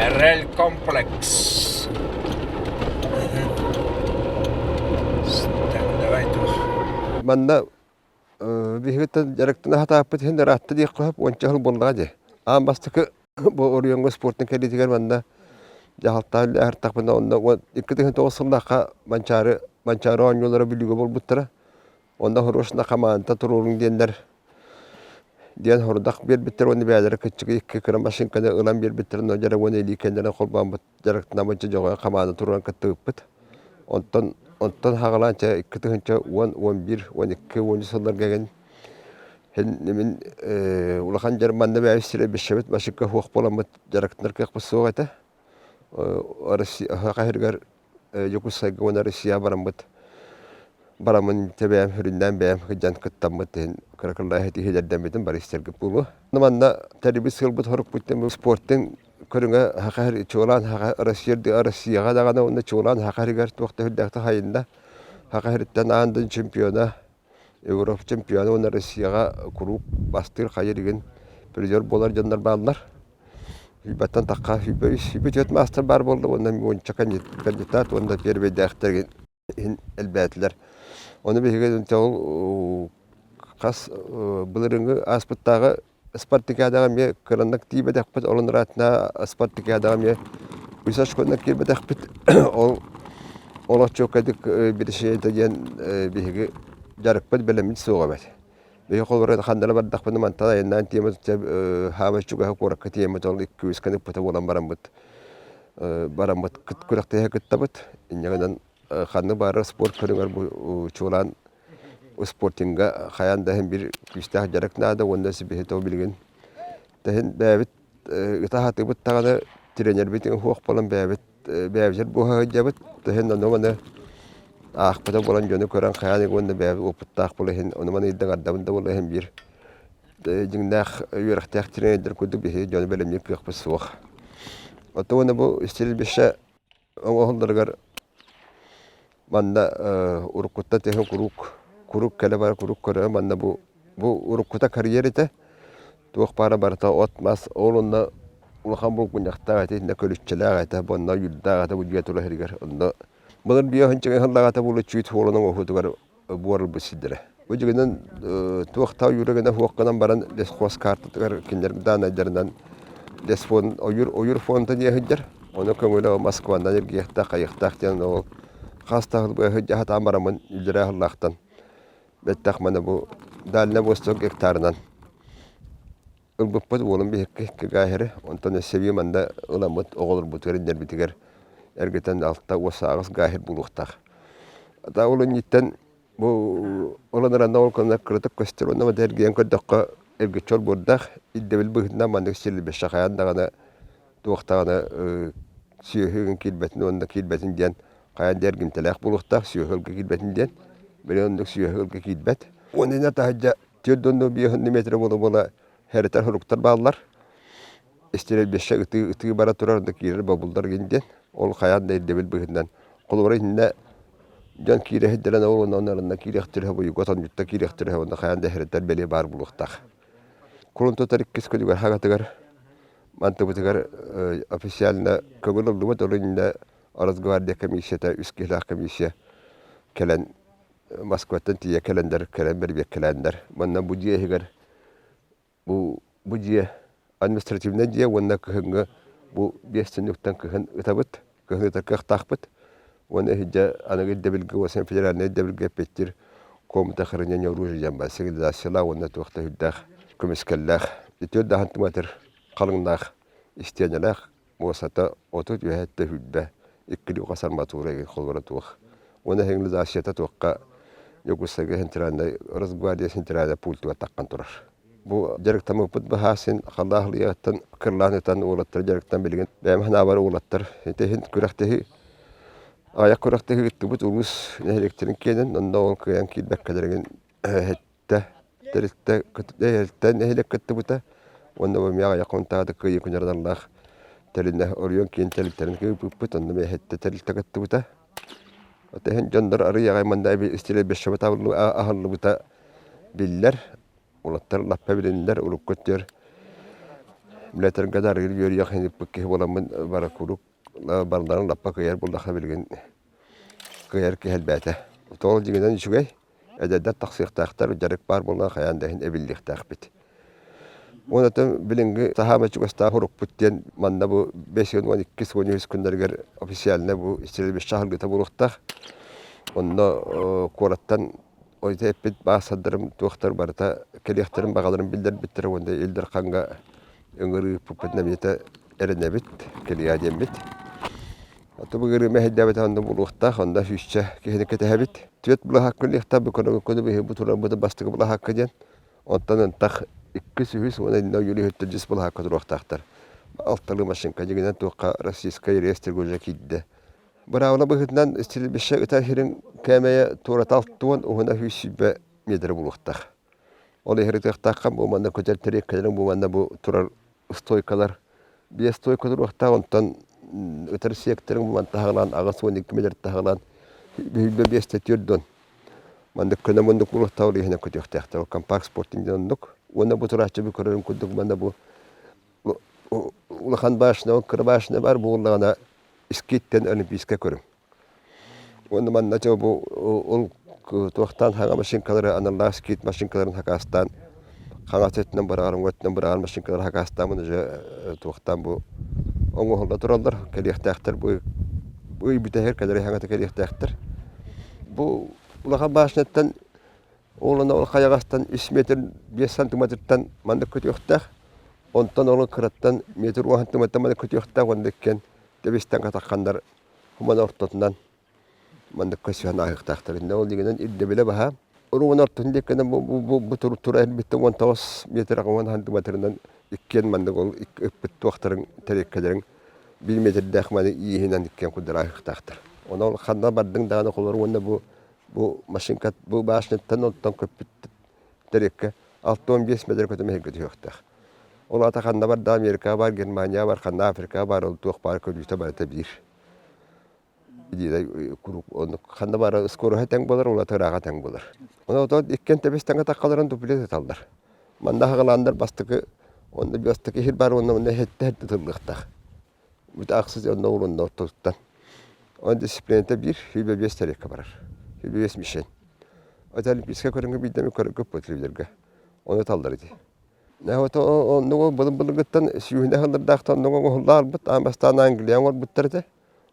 Эрэл комплекс. Давай туох. Манна биһигиттэн дьарыктана сатааппыт иһин ыраатта диэххэ сөп, уонча сыл буоллаҕа дии. Аан бастакы бу оройуоҥҥа спортун кэлиитигэр манна дьаһалтаҕа үлэлэһэртэхпинэ онно 2009 сыллаахха Манчаары Манчаары оонньуулара Бүлүүгэ буолбуттара. Онно хорошна хамаанда туруоруҥ диэннэр диэн сорудах биэрбиттэр уонна бэйэлэрэ кыччыгы икки кыра машинканы ылан биэрбиттэр онно дьара уонна илии кэннэрин холбооммут дьарыктанаммыт дьоҕойон хамаанда туруоран кыттыбыппыт. Онтон онтон хаҕалаан чэ 2010, 11, 12, 13 сылларга эҥин мин улахан дьарманна бэйэбит сирэ бишшэбит машинка суох буоламмыт дьарыктанар кыахпыт суох этэ. Россия хаһырыгар Дьокуускайга уонна Россия бараммыт бараммын бэйэм сүрүннээн бэйэм сылдьан кыттаммыт иһин кыра-кыралаах этиһиилэрдэммитим бары истэргит буолуо. Манна тэрийбит сыалбыт сорукпут спортын көрүҥэ саха чуолаан саха Россия Россияҕа даҕаны уонна чуолаан саха сиригэр туох да сүрдээхтик хайынна. Саха сириттэн аан дойду чемпиона, Европа чемпиона уонна Россияҕа куруук бастыыр хайа илигин призер буолар дьоннор бааллар. Сүүрбэттэн тахха 124 маастар баар буолла уонна уонча кандидат уонна первэйдээхтэр иһин элбээтилэр. Ону биһиги ол хас былырыыҥҥы ааспыттааҕы спартакиадаҕа эмиэ кыраннык тиийбэтэхпит, ол ыраатына спартакиадаҕа эмиэ үс очконнан киирбэтэхпит. Ол ол оччуоккайдык биричиэнэтэ диэн биһиги дьарыкпыт бэлэммит суоҕа эбит. Биһи холобура ханна бардахпына мантан айаннаан тиэмэ хаамай чугаһа куоракка тиэмэ ол икки үс ыппыта буолан бараммыт бараммыт күрэхтэһэ кыттабыт. Инньэ гынан ханнык баарар спорт көрүҥэр бу чуолаан спортинга хайаан да иһин биир күүстээх дьарык наада уонна сибиһи то билигин тэһин бэйэбит ыта сатыыбыт даҕаны тренербит суох буолан бэйэбит бэйэбитигэр буоһа сылдьабыт тэһин ону маны аахпыта буолан дьону көрөн хайаан уонна бэйэбит опыттаах буола иһин ону маны ыйдаҥардабын да буола иһин биир дьиҥнээх үөрэхтээх тренердэр курдук биһиги дьону бэлэмниир кыахпыт суох. Оттон уонна бу стрельбище оҥоһулларыгар манна уруккуттан тэһэ куруук куруук кэлэ-бара куруук көрө манна бу бу уруккута карьер этэ туох баара барыта от-мас ол онно улахан булгунньахтаах этэ итиннэ көлүччэлээх этэ онно ойуурдаах этэ бу дьиэ тула сиригэр онно былыр биэһинчигэ сыллаах этэ буолу чүүт суолун оҥоһуутугар буорулбут сирдэрэ. Бу дьигинэн туох та ойуура гына суох гынан баран лесхоз картатыгар кинилэр даанайдарынан лесфон ойуур ойуур фонда диэ сылдьар. Ону көҥүлэ Москванан эргийиэхтээх хайыахтаах диэн ол хас да сыл сатаан бараммын үллэрэ сыллаахтан бэттэх маны бу Дальний Восток гектарынан ылбыппыт уолум биһикки кыгааһыры онтон өссө биир манна ыламмыт оҕолорбутугар иннэрбитигэр эргитэн алта уос аҕыс гаахир буолуохтаах. Ата ол инниттэн бу ол ыныран ол кынна кыратык көстөр онно мата эргийэн көрдөххө эргиччи олбуордаах ирдэбил быһыытынан маннык сирилбэшэ хайаан даҕаны туох даҕаны сүөһү киирбэтин уонна киирбэтин диэн хайаан да эргимтэлээх буолуохтаах сүөһү ылга киирбэтин диэн били оннук сүөһү ылга киирбэт. Уонна таһырдьа 405 метр буола-буола хэрэтэр соруктар бааллар. Истирэйбиэшэ ытыы ытыы бара турар да киирэр бобуллар гин диэн. Ол хайаан да ирдэбил быһыытынан. Холобура итиннэ дьон киирэ сылдьан ол онно киириэхтэрэ буйуга тонньутта киириэхтэрэ уонна хайаан да хэрэтэр бэлиэ баар буолуохтаах. Кулун тутар иккис күнүгэр хагатыгар мантыбытыгар официально көҥүл ыллыбыт ол иннинэ Росгвардия комиссията үс киһилээх комиссия кэлэн Москваттан тиийэ кэлэннэр, кэлэн бэрбиэккэлээннэр. Манна бу дьиэ иһигэр бу бу дьиэ административнай дьиэ уонна кыһыҥҥы бу биэс түннүктэн кыһын ытабыт, кыһын ытар кыахтаахпыт. Уонна иһирдьэ аныгы ирдэбилгэ уонна федеральнай ирдэбилгэ эппиэттиир комната хранения оружия диэн баар сигнализациялаах уонна туох да үрдээх көмүскэллээх 4 сантиметр халыҥнаах истиэнэлээх муосата 30 үөһэттэ сүүрбэ иккилии хас арматура игин холборо туох. Уонна сигнализацията туохха Дьокуускайга центральнай Росгвардия центральнай пультугар таххан турар. Бу дьарыктаммыппыт баһаасын халлаах лыйаҕыттан кырлаан ытан уолаттар дьарыктан билигин бэйэм санаабар уолаттар ити иһин күрэхтэһии аҕыйах күрэхтэһии ыыттыбыт улуус нэһилиэктэрин киэнин онно ол кыайан киирбэккэлэригин эһэттэ тэрилтэ тэрилтэ нэһилиэк кыттыбыта уонна бу эмиэ аҕыйах хонтаада кыайыы күнэр тэринэ оройуон киин тэрилтэрин кыыппыппыт онно эмиэ эһэттэ тэрилтэ кыттыбыта. Оттон иһин дьоннор арыый аҕай манна истилэрбэшшэбит аһыллыбыта биллэр. Уолаттар лаппа билиннэр урукку өттүгэр. Билэтэргэ да арыгы үөрүйэх ыппыт киһи буоламмын бары куруук барыларын лаппа кыайар буоллахха билигин кыайар киһи элбээтэ. Тоҕо дьиҥинэн үчүгэй, эдэрдэр тахсыахтаахтар, дьарык баар буоллаҕына хайаан да иһин эбиллиэхтээхпит. Уонна оттон билиҥҥи саамай чугастаах урукпут диэн манна бу 512-13 күннэригэр официально бу стрельбище аһылгыта буолуохтаах. Онно куораттан ойто эппит баасардарым туохтар барыта кэлиэхтэрин баҕаларын биллэрбиттэрэ уонна Ил Дархаҥҥа ыҥырыы ыыппыппытын эмиэ эрэнэбит, кэлиэ диэммит. Аты бу ыарыы мэһэйдээбэтэх онно буолуохтаах, онно сүүсчэ киһини кэтэһэбит. Түөрт былаһаакка үлэлиэхтээх, бу көрө быһыы бу турарбыт бастакы былаһаакка диэн. Онтон ынтах иккис, үһүс уонна иннэ ойуур иһиттэн дьис былаһаакка туруохтаахтар. Алталыы машинка дьиҥинэн туохха российскай реестр уже киирдэ. Быраабыла быһыытынан стрельбище ытар сирин кээмэйэ туората 60 уһуна 120 миэтэрэ буолуохтаах. Ол иһэр ытыахтаахха бу манна көтөр тэриэккэлэрин бу манна бу турар стойкалар биэс стойка туруохтаах, онтон ытар сиэктэрин бу мантан таһаҕалаан 82 метр таһаҕалаан 25 түөрт Маннык көнө муннук буолуохтаах иһинэн көтүөхтээхтэр. Ол компакт спортинг диэн оннук. Уонна бу турааччы бу көрөрүн курдук манна бу улахан башня, кыра башня бар буоллаҕына скиттэн олимпийскай көрүҥ. Уонна манна дьэ бу ол туохтаан хаҥа машинкалары аналлаах скит машинкаларын хакаастаан хаҥас өттүнэн быраҕар, уҥа өттүнэн быраҕар машинкалары хакаастаан уже туохтаан бу оҥоһулла тураллар, кэлиэхтээхтэр бу ый бүтэһигэр кэлэр хаҥата кэлиэхтээхтэр. Бу улахан башняттан ол ол хайаҕастан үс метр биэс сантиметртан маннык көтүөхтээх. Онтон ол кыраттан метр уон сантиметртан маннык көтүөхтээх уонна иккиэн тэбистэн катахханнар хуман ортотунан маннык көсүһэн ааһыахтаахтар. Иннэ ол дигинэн ирдэбилэ баһа. Уругун ортотун диэккэнэн бу бу бу тура элбиттэн 19 метр уон сантиметрынан иккиэн маннык ол ыппыт туохтарын тэриэккэлэрин биир метрдээх маны ииһинэн иккиэн курдары ааһыахтаахтар. Онон ханна бардыҥ даҕаны холор уонна бу бу машинка бу башняттан оттон көппүт тэриэккэ 65 метр көтө мэһиргэ түһүөхтээх. Ол аата ханна барда Америка бар, Германия бар, ханна Африка бар, ол туох баар көрүүтэ барыта биир. Куруук оннук ханна баара скороһа тэҥ буолар, улата ырааҕа тэҥ буолар. Онон отон иккиэн тэбис тэҥэ таххаларын дуплет ыталлар. Манна хаҕалааннар бастакы онно бастакы иһир баар уонна онно хэттэ хэттэ тыллыахтаах. Бүт ахсыс онно урунна ортотуттан. Он дисциплината биир, сүүрбэ биэс тарелка барар. Сүүрбэ биэс мишень. Это олимпийскай көрүҥҥэ биирдэми көргө телевизорга. Ону таллар ити. Оннугу былыр-былыргыттан сүүһүнэ сыллардаахтан оннугу оҥоһуллаарбыт, аан бастаан Англия оҥорбуттар этэ.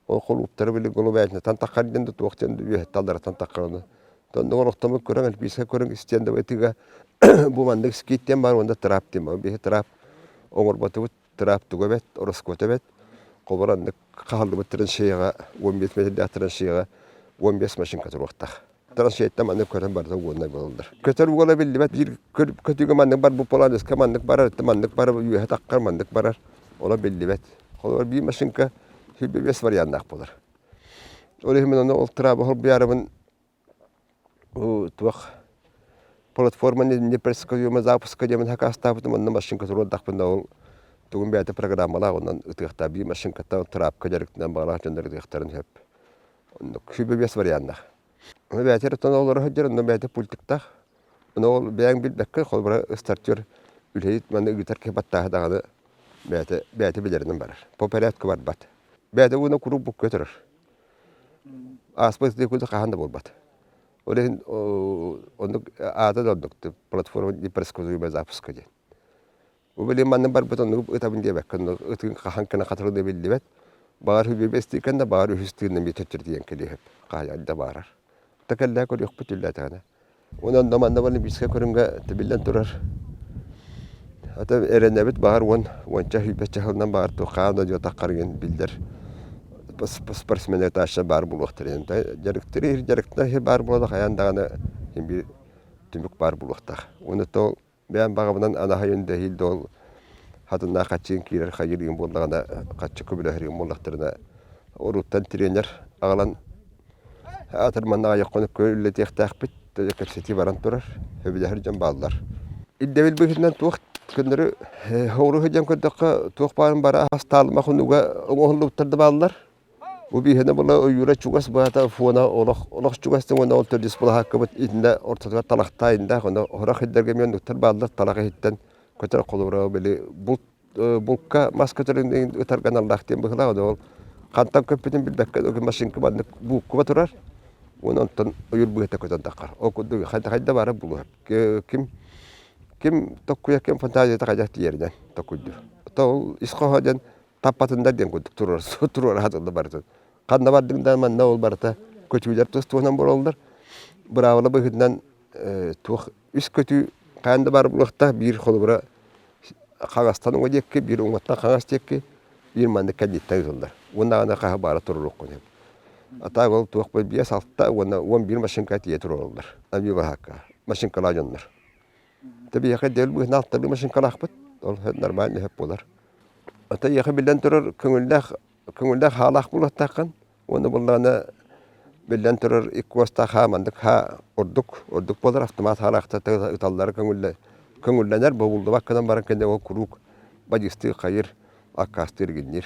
Ол холууптары били голубятинаттан таххар диэн да туох диэн да үөһэттэн аллараттан таххар ону. Оннугу олохтоммут көрөҥ, альпийскай көрөҥ истиэн да ытыга бу маннык скит диэн баар уонна трап диэн баар. Биһи трап оҥорботубут, трап туга эбэт, ороскуота эбэт. Холобур аннык хаһыллыбыт траншеяҕа 15 метрдээх траншеяҕа 15 машинка туруохтаах. Траншеяттан маннык көрөн барыта уонна буолаллар. Көтөр уола биллибэт биир көтүүгэ маннык бар бу поланыска маннык барар, маннык барар, үөһэ таххар маннык барар. Ола биллибэт. Холобур биир машинка сүүрбэ биэс варианнаах буолар. Ол иһин мин ону ол траба холбуйарыбын туох платформа непредсказуемого запуска диэмин хакаастаабытым онно машинка туруордахпына ол тугун бэйэтэ программалаах онон ытыахтаах биир машинкаттан трапка дьарыктынан баҕалаах дьоннор ытыахтарын сөп. Оннук сүүрбэ биэс варианнаах. Ону бэйэтэ эрэ олоро сылдьар, онно бэйэтэ пультиктаах. Ону ол бэйэҥ билбэккэ, холобура стартер үлэһит манна ыытар киһи баттааһа даҕаны бэйэтэ бэйэтэ билэринэн барар. По порядку барбат. Бэйэтэ уонна куруук букка турар. Ааспыт курдук хаһан да буолбат. Ол иһин оннук аата да оннук платформа непредсказуемая запуска диэн. Бу билим манна барбыт оннук ытабын диэбэккэ, оннук ытын хаһан гына хатырыда биллибэт. Баҕар үбү эстиикэн да баҕар үһүс тыынна эмиэ төттөрү тиийэн кэлиэһэп. Хаһан да баарар. Та кэллээ көрүөхпүт үллээтэҕинэ. Онон онно манна олимпийскай көрүҥҥэ тибиллэн турар. Ата эрэнэбит баҕар уон уонча сүүрбэччэ сылынан баҕар туох хаан да дьуотаххар диэн биллэр спортсмен этажа баар буолуохтара. Дьарыктыр дьарыктар баар буола хайаан даҕаны биир түмүк баар буолуохтаах. Уонна то Бэйэм баҕабынан анаһайын да иһил да ол хатыннаах хаччыын киирэр хайыырыым буоллаҕына, хаччы көмөлөһөрүм буоллахтарына, уруттан тренер аҕалан аатыр манна аҕыйах хонук үлэлэтиэхтээхпит, кэпсэтии баран турар, сөбүлэһэр дьон бааллар. Ирдэбил быһыытынан туох көннөрү оҕуруо сылдьан көрдөххө, туох баарын бары астаалыма хонууга оҥоһуллубуттар да бааллар. Бу бииһэнэ була ойуура чугас баата фона олох олох чугас уонна ол төрдүс былаһааккабыт итиннэ ортотугар талахтаайындаах онно орох сирдэргэ эмиэ оннуктар бааллар талах иһиттэн көтөр холобура били булт. булка мас көтөрүн ытарга аналлаах диэн быһыылаах ол хантан көппүтүн билбэккэ машинка маннык бууккуба турар уонна онтон ойуур быыһыта көтөн таххар. Ол курдук хайда баара булуһар. Ким ким токкуйа ким фантазията хайдах тиийэринэн токкуйдуур. Ол ис хоһо диэн таппатындар диэн курдук туруор туруора сатылла барытын. Ханна бардыҥ да манна ол барыта көтүүлэр тус туһунан буолаллар. Быраабыла быһыытынан туох үс көтүү хаан да баар буолуохтаах биир холобура хаҥастан уҥа диэки, биир уҥаттан хаҥас диэки, биир маннык кэнниттэн ыытыллар. Уонна аны хаһы баара туруоруоххун сөп. А так ол туох 5, 6 уонна 11 машинка тиийэ туруораллар. Авиабаһаакка машинкалаах дьоннор. Тэбиэхэ дээл быһынан алталыы машинкалаахпыт. Ол нормально сөп буолар. Ата эйиэхэ биллэн турар көҥүллээх көҥүллээх хаалаах буолуохтааххын. Уонна буоллаҕына биллэн турар икки уостаах хаа маннык хаа ордук ордук буолар автомат хаалаахта ыталлара көҥүллэ көҥүллэнэр бобуллубат гынан баран кэннэ ол куруук бадьыыстыы хайыр аккаастыыр гиннир.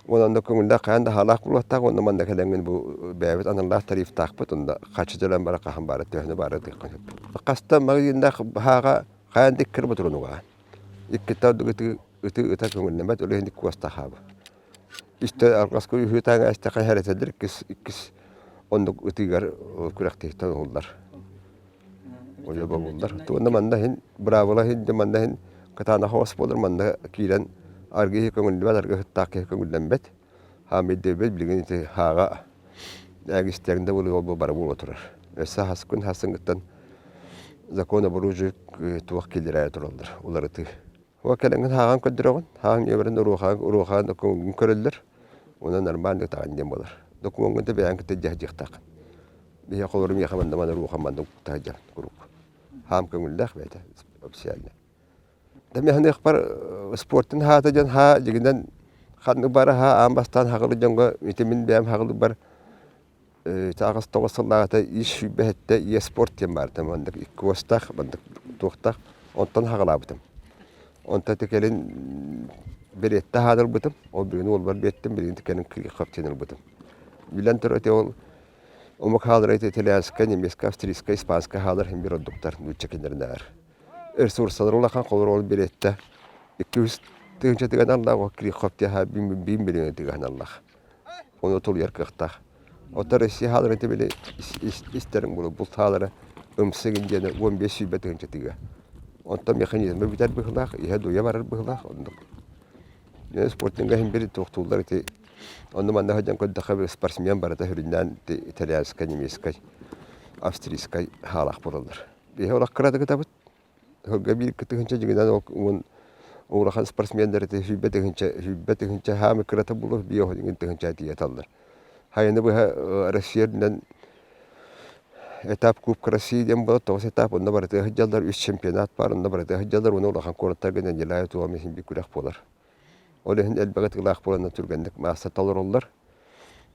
Уонна онно көҥүллээх хайаан да хаалаах буолуохтаах уонна манна кэлэҥҥин бу бэйэбит аналлаах тарифтаахпыт онно хаччы төлөөн бара хаһан баара төһөнү баара ытыаххын сөп. Хаста магазиннаах хаага хайаан да икки ботуруонугаҕа. Иккитэ ордук ытыы ытыы ыта көҥүллэммэт ол иһин икки уостаах хаабы. Үстэ арҕаска үһү-тааҥ эстэхэ хэрэтэллэр иккис иккис оннук ытыыгар күрэхтэһииттэн уһуллар. Ойо бобуллар. Уонна манна иһин быраабыла иһин дьэ манна иһин кытаанах оҕус буолар манна киирэн аргы иһи көҥүллүбэт, аргы ыһыктаах киһи көҥүллэммэт. Хаамый дэбит билигин ити хааҕа эгистэриҥ да буолуо ол бары буола турар. Өссө хас күн хасыҥҥыттан закон об оружии туох киллэрээри тураллар уларытыы. Уо кэлэҥҥин хааҕан көрдөрөҕүн, хааҕыҥ үөбэрин уруохаан уруохаан докумуоҥҥун көрөллөр. Онон нормально ытаҕын диэн буолар. Докумуоҥҥун да бэйэҥ кытта дьаһдьыахтааххын. Биһиэхэ олору миэхэ манна манна уруохам манна таһырдьа куруук. Хаам көҥүллээх бэйэтэ официально. Да миэхэ спортын хаата дьон хаа дьигинэн ханнык бара хаа аан бастаан хаҕылы дьоҥҥо ити мин бэйэм хаҕылыбар 89 сыллааҕыта ис 27 е-спорт диэн баарта маннык икки уостаах маннык туохтаах онтон хаҕалаабытым. Онтон ити кэлин Беретте хаалырбытым. Ол бүгүн уолбар биэттим, билигин кэлин Кирихов диэн ылбытым. Билэн турар ити ол омук хаалара ити итальянскай, немецкай, австрийскай, испанскай хаалар иһин биир ордуктар нуучча кинилэринээҕэр. Ресурсалар улахан холобур ол Беретте 200 тыһыынча тыган аллаах, ол Кирихов диэн биир миллион тыган аллаах. Ону тулуйар кыахтаах. Оттон Россия хаалара ити били истэрин булу булт хаалара ымсыгын диэни 15 сүүрбэ тыһыынча тыга. Онтон механизма бүтэр быһыылаах, иһэ дуйа барар быһыылаах оннук. Спортинга иһин бир туохтууллар ити онно манна сылдьан көрдөххө спортсмен барыта сүрүннээн итальянскай, немецкай, австрийскай хаалаах буолаллар. Биһи олох кыратык ытабыт. Сылга биир тыһыынча дьиҥинэн ол улахан спортсменнар ити 20 тыһыынча хаамы кырата буолуо 50 тыһыынча тиийэ аталлар. Хайаны быһа Россия үрдүнэн этап Кубка России диэн буолар тоҕус этап онно барытыгар сылдьаллар үс чемпионат баар онно барытыгар сылдьаллар уонна улахан куораттарга неделя туом иһин биир күрэх буолар. Ол иһин элбэх ытыгылаах буоланнар түргэнник маасса толороллор.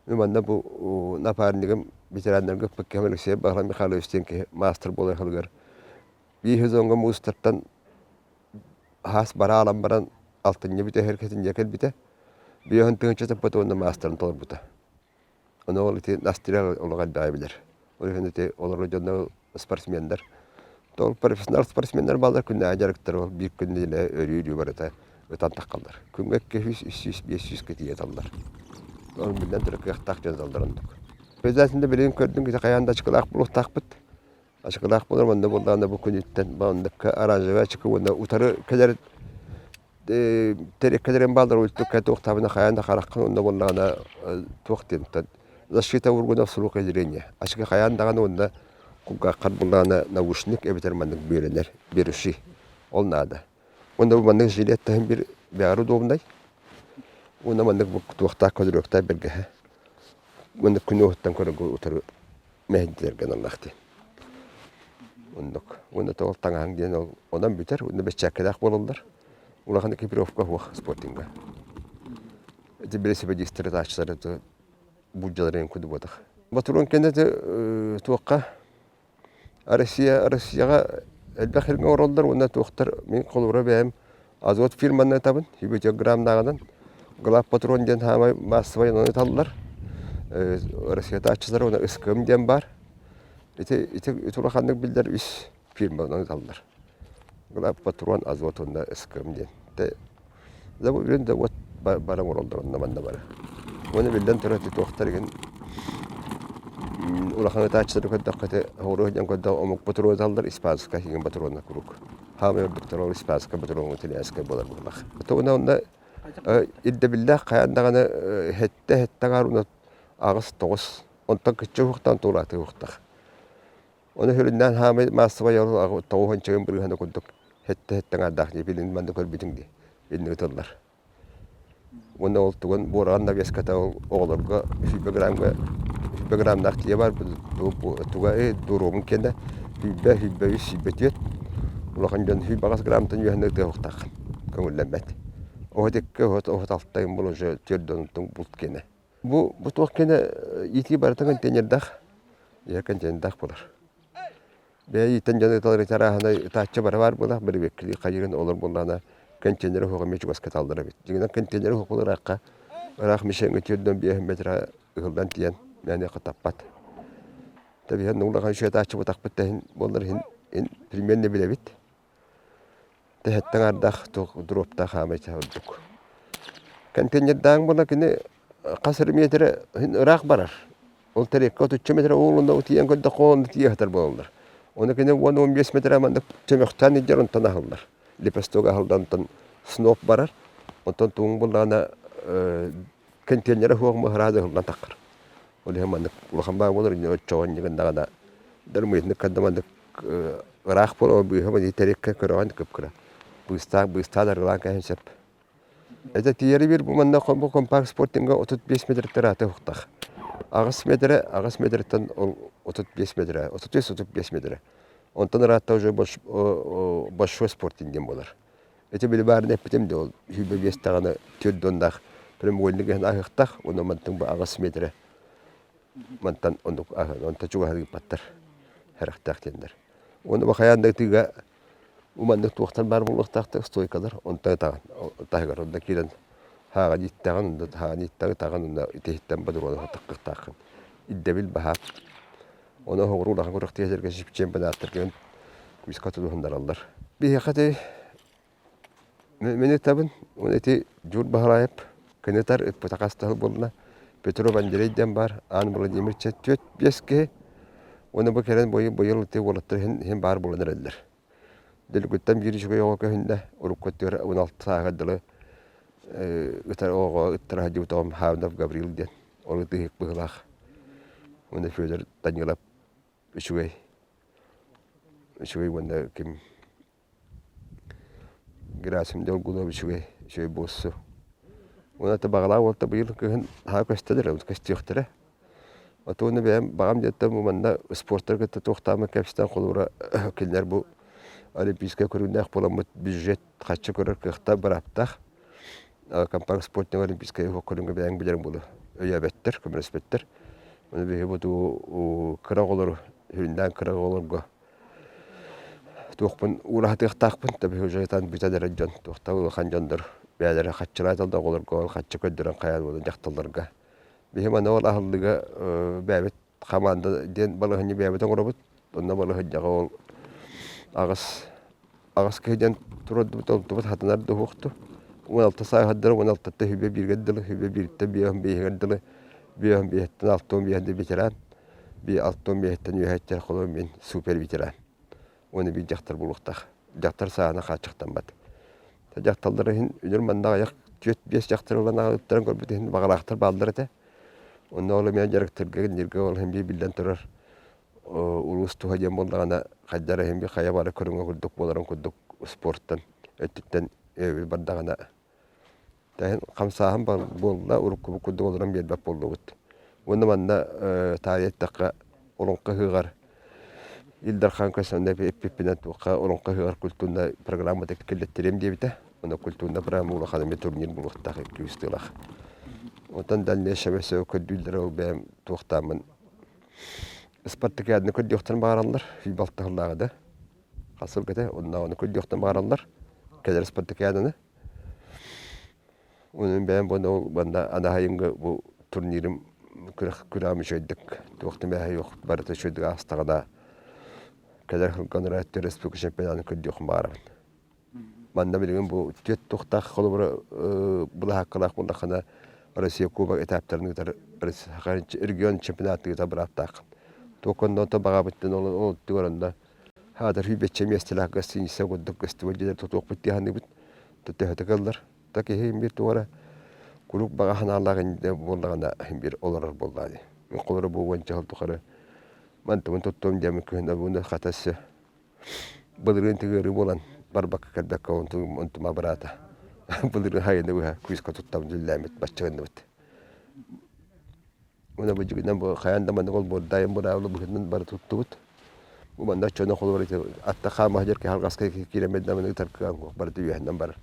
Манна бу напарнигым ветераннарга ыппыт Алексей Бахрам Михайлович диэн киһи маастар буолар сылыгар биир сезоҥҥа муустартан хаас бараалан баран алтынньы бүтэһэр кэтинньэ кэлбитэ. 50 тыһыынча таппыт уонна маастарын толорбута. Ону ол ити Настрел олох элбэҕи билэр. Ол иһин ити олорор дьонно спортсменнар. Ол профессионал спортсменнар бааллар күннээҕи дьарыктар ол биир күн илэ өрүү-өрүү барыта ытан таххаллар. Күҥҥэ 200, 300, 500 кэтии ыталлар. Ол биллэн турар кыахтаах дьон ыталлар оннук. Обязательно билигин көрдүҥ ити хайаан да ачыкылаах буолуохтаахпыт. Ачыкылаах буолар манна буоллаҕына бу күнүттэн манныкка оранжевай ачыкы уонна утары кэлэр тэриккэлэрин бааллар ультукка туохтаабына хайаан да хараххын онно буоллаҕына туох диэн защита органов слуха и зрения ачыкы хайаан даҕаны уонна кулгааххар буоллаҕына наушник эбэтэр маннык бүөлэнэр беруши ол наада уонна бу маннык жилет таһын бир бэҕэр удобнай уонна маннык туохтаах көдүрүөхтээх бэргэһэ маннык күн уоһуттан көрөргө утары мэһэйдииргэ аналлаах дии. Оннук. Уонна тоҕо таҥаһыҥ диэн ол онон бүтэр, уонна бэччээккэлээх буолаллар. Улахан экипировка суох спортинга. Ити велосипедистэр ытааччылар буддьаларын кудуботах. Ботуруон кэннэ туохха Россия Россияҕа элбэх сиргэ оҥороллор уонна туохтар мин холобура бэйэм Азот фирманы ытабын грамнааҕынан Глав патрон диэн хаамай маассабай онон ыталлар. Россия ытааччылара уонна СКМ диэн баар. Ити ити ити улаханнык биллэр үс фирманан ыталлар. Глав патрон, Азот уонна СКМ диэн. Да бу билин да уот бара оҥороллор онно манна бары. Уонна биллэн турар ити туохтар игин улахан ытааччылары көрдөххө ити оҕуруо диэн көрдөх омук ботуруоталлар испанскай игин ботуруона куруук. Хаамай ордуктар ол испанскай ботуруоҥҥа тилээскэй буолар быһылах. Тугуна онно ирдэбиллээх хайаан даҕаны хэттэ хэттэ аҥаар уна аҕыс тоҕус онтон кычча уһуктаан туорааты уһуктах. Ону сүрүннээн хаамай маассабай тоҕуһунчагын бырыһана курдук хэттэ-хэттэ аҥаардаах дии билин манна көрбүтүҥ дии инник ытыллар. Уонна ол тугун буораҕын навеската ол оҕолорго сүүрбэ граммга сүүрбэ граммнаах тиийэ бар туга дуруобун киэнэ сүүрбэ сүүрбэ үс сүүрбэ түөрт улахан дьон сүүрбэ аҕыс граммтан үөһэнэ ытыа көҥүллэммэт. Оһот икки оһот оһот алта был уже түөрт онтон булт киэнэ. Бу бу туох киэнэ иитии барыта контейнердаах иһэр контейнердаах буолар. Бэйэ иитэн дьон ыталар ытарааһына ытааччы бары баар буолар, бэрэбиэркэлии хайыырын олор буоллаҕына контейнеры уһуох эмиэ чугаска ыталлар эбит. Дьиҥинэн контейнеры уһуох ыраахха ыраах мишеҥҥэ түөрдэн биэһин метра ыһыллан тиийэн мээнэ таппат. Тэбиһэн улахан үчүгэй ытааччы бутахпыт да иһин буоллар иһин примерно билэбит. Тэһэттэн аҥардаах туох дроптаах хаамай ордук. Контейнердааҥ буола кини хас эрэ миэтэрэ иһин ыраах барар. Ол тэриэккэ отучча метрэ уолунна утуйан көрдөххө онно тиийэ сытар буолаллар. Ону кини 10-15 метрэ маннык чөмөхтөөн илдьэр онтон аһыллар. Лепесток аһыллан онтон сноп барар. Онтон тугуҥ буллаҕына контейнера суох мыһыраан ыһыллан таххар. Ол иһин маннык улахан баа буолар оччоҕо инньэ дармыытнык ханна маннык ыраах буолар быыһа маны тэриэккэ көрөҕүн кып-кыра. Быыстаах быыстаан арыылаан кэһэн сөп. Это тиийэри биир бу манна бу компакт спортинга 35 метртэн ааты уһуктах. Аҕыс метрэ, аҕыс метртэн ол 35 метрэ, 33-35 метрэ. Онтон ыраатта уже большой спортинг диэн буолар. Ити били баарын эппитим да ол 25 даҕаны түөрт уоннаах прямоугольник иһин аһыахтаах, уонна мантан бу аҕыс метрэ мантан оннук аһын, онтон чугаһын ыыппаттар сэрэхтээх диэннэр. Уонна бу хайаан да ытыыга Маннык туохтан баар буолуохтаахтар стойкалар онтон ытаҕын таһыгар онно киирэн һааҕа ииттэҕин онно һааҕа ииттэҕин ытаҕын онно итиһиттэн бодуруона таххыахтааххын ирдэбил баһаап ону оһоҕуруу улахан күрэхтэһиилэргэ чемпионаттарга күүскэ тутуһуннараллар биһиэхэ ити мин ытабын уонна ити Дьуур Баһылаайап кини ытар ыппыта хас да сыл буолла Петров Андрей диэн баар Аан Владимир түөрт биэс киһи Уонна бу кэлэн быйыл ити уолаттар иһин баар буолан эрэллэр. Дэлгүттэн биир үчүгэй оҕо көһүннэ, урукку өттүгэр 16 сааһыгар дылы ытар оҕоҕо ыттара сылдьыбыт оҕом Хавнов Гаврил диэн. Ол ытыһык быһыылаах. Уонна Федор Данилов үчүгэй. Үчүгэй уонна ким Герасим Долгунов үчүгэй, үчүгэй буолсу. Уонна баҕалаах уолта быйыл кыһын аһаа көстөлөр, көстүөхтэрэ. Ото уонна бэйэм баҕам диэттэн бу манна спортар кытта туохтааммын кэпсэтэн холобура кинилэр бу олимпийскай көрүҥнээх буоламмыт бюджет харчы көрөр кыахтаах бырааптаах. Компакт спортинг олимпийскай көрүҥҥэ бэйэҥ билэриҥ буолуо өйөөбөттөр, көмөлөспөттөр. Ону биһиги бу кыра оҕолору, сүрүннээн кыра оҕолорго Туохпун уураһатыахтаахпын да уже бүтэн эрэр дьон туохтан улахан дьоннор бэйэлэрэ хаччылаатал да оҕолорго ол хаччы көрдөрөн хайаан буолан дьахталларга биһи маны ол аһыллыга бэйэбит хамаанда диэн балаһынньа бэйэбит оҥоробут онно балаһынньаҕа ол аҕыс аҕыс киһи диэн туруордубут онтубут хатанар да уһуохту 16 сааһырдара 16-ттан хүбэ бииргэ дылы хүбэ бииртэн биэһин биэһигэр дылы биэһин биэһиттэн алта уон биэһин ветеран Би алта уон биэһиттэн үөһэттэр холобур мин супер ветеран. Уонна биир дьахтар буолуохтаах. Дьахтар саана хааччахтаммат. Дьахталлар иһин үнүр манна аҕыйах түөрт биэс дьахтар ылан аҕалыттарын көрбүт иһин баҕалаахтар бааллар этэ. Онно ол эмиэ дьарыктарга ньиргэ ол иһин биир биллэн турар улуус туһа диэн буоллаҕына хайдах эрэ иһин биир хайа бары көрүҥэ курдук буоларын курдук спорттан өттүттэн өйөбүл бардаҕына Тэһин хамсааһын буолла, уруккубут курдук олорон биэрбэт буоллубут. Уонна манна таарыйа эттэххэ, Олоҥхо ыһыаҕар Ил Дархан көстөннө эппиппинэн туохха Олоҥхо ыһыаҕар культурнай программата киллэттэриэм диэбитэ. Онно культурнай программа улахан эмиэ турнир буолуохтаах икки үс тыылаах. Онтон дальнейшее өссө көрдүүллэрэ ол бэйэм туохтааммын спартакиаданы көрдүөхтэрин баҕараллар, футбол сыллааҕы да. Хас сылга этэ, онно ону көрдүөхтэрин баҕараллар. Кэлэр спартакиаданы. Онон бэйэм уонна ол манна Анаһайымҥа бу турнирым күрэх күрэҕим үчүгэйдик туох да мэһэй суох барыта үчүгэйдик аастаҕына кэлэр сылга республика чемпионатын көрдүөхпүн баҕарабын. Манна билигин бу түөрт туохтаах холобура былаһааккалаах буоллаххына Россия Кубок этаптарын ыытар регион чемпионатын ыытар бырааптааххын. Туоконно баҕабыттан ол оттугар онно хаатар сүүрбэччэ миэстэлээх гостиница курдук гостевой дьиэлэр тутуохпут дии саныыбыт. Төһөтө кыаллар. Та киһи биир туора куруук баҕа санаалаах буоллаҕына биир олорор буоллаа дии. Холобура бу уонча сыл тухары мантыбын туттуом диэммин күһүн буну хата өссө Былырыын тыгыарыы буолан барбакка кэлбэккэ онтум абыраата. Былырыын хайыны быһа күүскэ туттабын үллээммит бачча гынныбыт. Уна бу дьигинэн бу хайаан да маннык олбуордаайын быраабыла быһыытынан бары туттубут. Бу манна оччону холобур ити атта хаама сылдьар киһи алҕаска киирэн даманы ытар кыаҕым суох барыта үөһэнэн барар.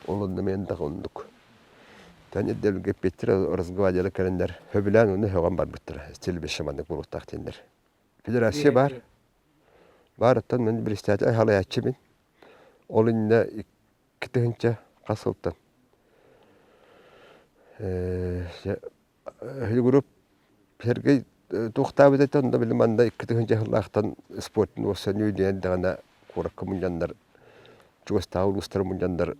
Ол онно мен да оннук. Тэн ирдэбилгэ эппиэттэр разгвардияда кэлэннэр сөбүлээн уонна сөҕөн барбыттара. Стилбище маннык буолуохтаах диэннэр. Федерация баар. Баарыттан мин председатель салайааччыбын. Ол иннинэ 2000 хас сылтан групп Сергей туохтаабыт этэ онно били манна 2000 сыллаахтан спортун уоссаныы диэн даҕаны куоракка мунньаннар чугастааҕы улуустары мунньаннар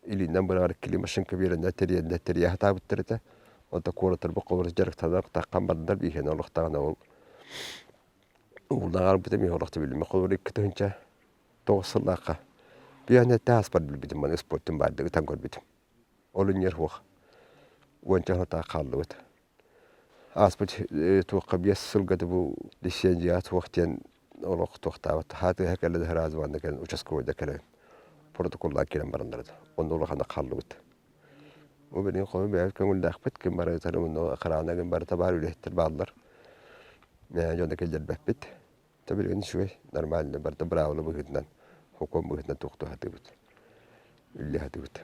илиинэн быраҕар иккилии машинка биэрэннэр тэрийэннэр тэрийэ сатаабыттар этэ. Онто куораттар бокколор дьарыктанар таххан бардар бииһэнэ олохтоҕуна ол Ууллаҕарбыта мин олохто билиммэ холобур 2009 сыллаахха биэһэн этэ ааспар билбитим маны спортун баардык ытан көрбүтүм. Ол инньэр суох. Уонча сылтаах хааллыбыт. Ааспыт туохха биэс сылга да бу лицензия суох диэн олох туохтаабат. Хаатыһа кэллэ да сразу манна кэлэн участковойда кэлэн протоколлаан киирэн бараннар да. Онно улаханнык хааллыбыт. Бу билигин хому бэйэбит көҥүллээхпит, ким барытын онно охрана гын барыта баар үлэһиттэр бааллар. Мээнэ дьону киллэрбэппит. Та билигин үчүгэй, нормально, барыта быраабыла быһыытынан, сокуон быһыытынан туохтуу сатыыбыт, үлэлии сатыыбыт.